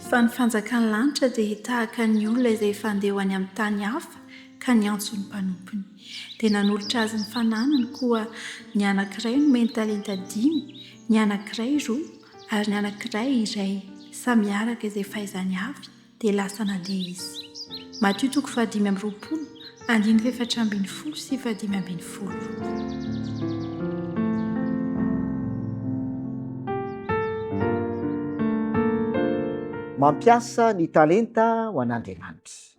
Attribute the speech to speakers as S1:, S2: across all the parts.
S1: Fa ny fanjakan'ny lanitra dia tahaka ny olona izay efa handeha ho any amin'ny tany hafa ka niantso ny mpanompony. Dia nanolotra azy ny fananany koa ny anankiray nomeny talenta dimy, ny anankiray roa, ary ny anankiray iray, samy araka izay fahaizany avy. Dia lasa nandeha izy. Matio toko fahadimy amby 20, andininy faha-14 sy faha-15.
S2: Mampiasa ny talenta ho an'Andriamanitra.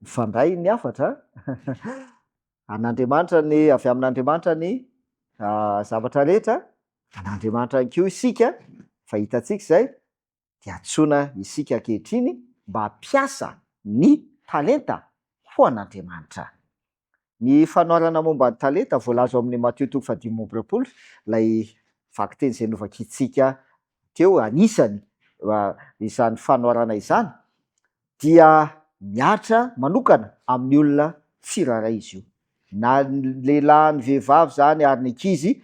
S2: Mifandray ny hafatra a! An'Andriamanitra ny, avy amin'Andriamanitra ny zavatra rehetra, an'Andriamanitra ihany koa isika, fa hitantsika izay, dia antsoina isika ankehitriny mba hampiasa ny talenta ho an'Andriamanitra. Ny fanoharana momba ny talenta voalaza ao amin'ny Matio toko fahadimy amby 20, ilay vakiteny izay novakintsika teo, anisany izany fanoharana izany, dia mihatra manokana amin'ny olona tsirairay izy io. Na ny lehilahy, ny vehivavy izany ary ny ankizy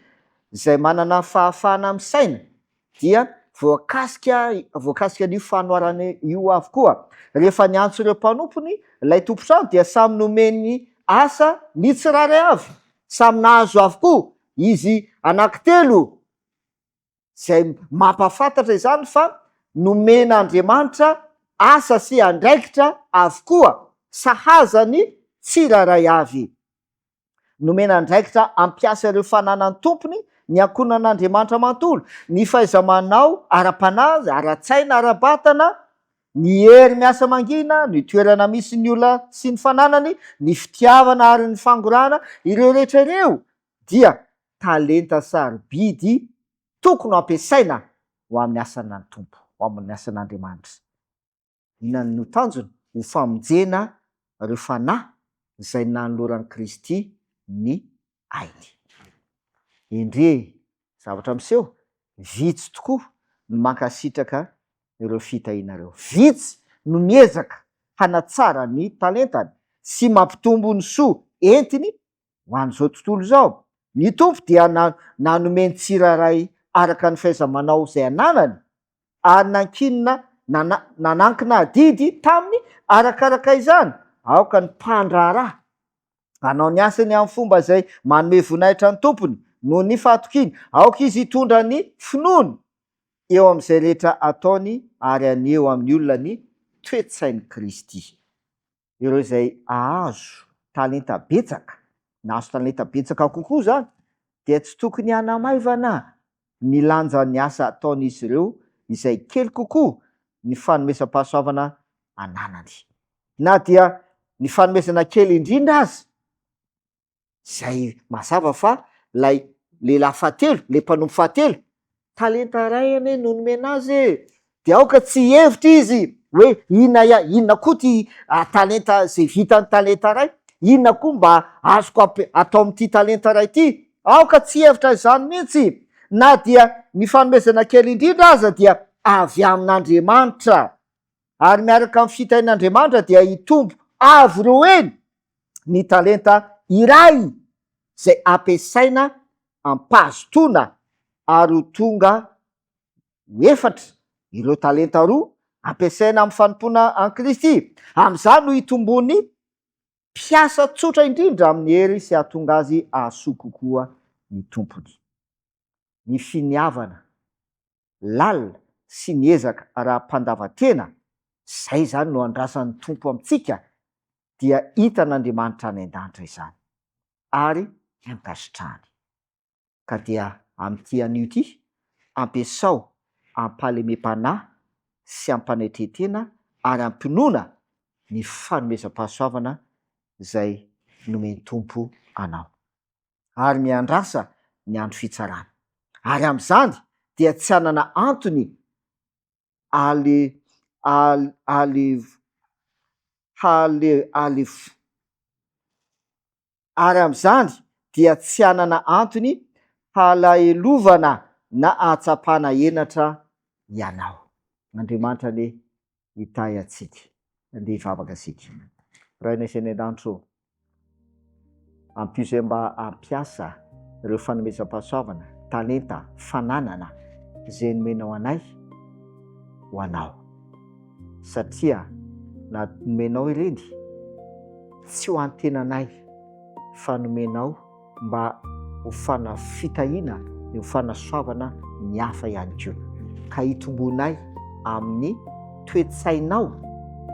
S2: izay manana fahafahana misaina dia voakasika voakasika an'io fanoharana io avokoa. Rehefa niantso ireo mpanompony ilay tompon-trano dia samy nomeny asa ny tsirairay avy, samy nahazo avokoa izy anankitelo, izay mampahafantatra izany fa nomen'Andriamanitra asa sy andraikitra avokoa sahaza ny tsirairay avy. Nomena andraikitra hampiasa ireo fananan'ny tompony ny ankohonan'Andriamanitra manontolo, ny fahaiza-manao ara-panahy, ara-tsaina, ara-batana, ny hery miasa mangina, ny toerana misy ny olona sy ny fananany, ny fitiavana ary ny fangorahana, ireo rehetra ireo dia talenta sarobidy tokony ho ampiasaina ho amin'ny asan'ny Tompo, ho amin'ny asan'Andriamanitra. Inona no tanjony? Ho famonjena ireo fanahy izay nanoloran'i Kristy ny ainy. Endrey zavatra miseho, vitsy tokoa no mankasitraka ireo fitahiana ireo. Vitsy no miezaka hanatsara ny talentany sy mampitombo ny soa entiny ho an'izao tontolo izao. Ny Tompo dia nanome ny tsirairay araka ny fahaiza-manao izay ananany ary nankinina nanankina adidy taminy arakaraka izany. Aoka ny mpandraharaha hanao ny asany amin'ny fomba izay manome voninahitra ny Tompony noho ny fahatokiany. Aoka izy hitondra ny finoany eo amin'izay rehetra ataony ary haneho amin'ny olona ny toe-tsain'i Kristy. Ireo izay hahazo talenta betsaka, nahazo talenta betsaka kokoa izany, dia tsy tokony hanamaivana ny lanjan'ny asa ataon'izy ireo izay kely kokoa ny fanomezam-pahasoavana ananany. Na dia ny fanomezana kely indrindra aza, izay mazava fa ilay lehilahy fahatelo, ilay mpanompo fahatelo, talenta iray anie no nomena azy e! Dia aoka tsy hihevitra izy hoe inona ia, inona koa ity talenta izay vitan'ny talenta iray, inona koa mba azoko amp- atao amin'ity talenta iray ity. Aoka tsy hihevitra izany mihitsy, na dia ny fanomezana kely indrindra aza dia avy amin'Andriamanitra. Ary miaraka amin'ny fitahian'Andriamanitra dia hitombo avo roa heny ny talenta iray izay ampiasaina am-pahazotoana ary ho tonga ho efatra ireo talenta roa ampiasaina amin'ny fanompoana an'i Kristy. Amin'izany no hitomboan'ny mpiasa tsotra indrindra amin'ny hery sy hahatonga azy hahasoa kokoa ny Tompony. Ny finiavana lalina sy ny ezaka ara-pandavan-tena, izay izany no andrasan'ny Tompo amintsika, dia hitan'Andriamanitra any an-danitra izany, ary ankasitrahany. Ka dia amin'ity anio ity, ampiasao am-pahalemem-panahy sy am-panetren-tena ary am-pinoana ny fanomezam-pahasoavana izay nomen'ny Tompo anao. Ary miandrasa ny andro fitsarana. Ary amin'izany dia tsy hanana antony ale, ale, ale, hale, ale, ary amin'izany dia tsy hanana antony halahelovana na hahatsapana henatra ianao. Andriamanitra anie hitahy antsika. Andeha hivavaka isika. Rainay izay any an-danitra ô, ampio izay mba hampiasa ireo fanomezam-pahasoavana, talenta, fananana izay nomenao anay ho Anao. satria na nomenao ireny tsy ho an'ny tenanay fa nomenao mba ho fana fitahiana ny ho fanasoavana ny hafa ihany koa, ka hitomboanay amin'ny toe-tsainao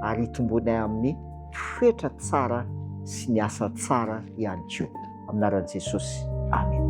S2: ary hitomboanay amin'ny toetra tsara sy ny asa tsara ihany koa. Amin'ny anaran'i Jesosy. Amena.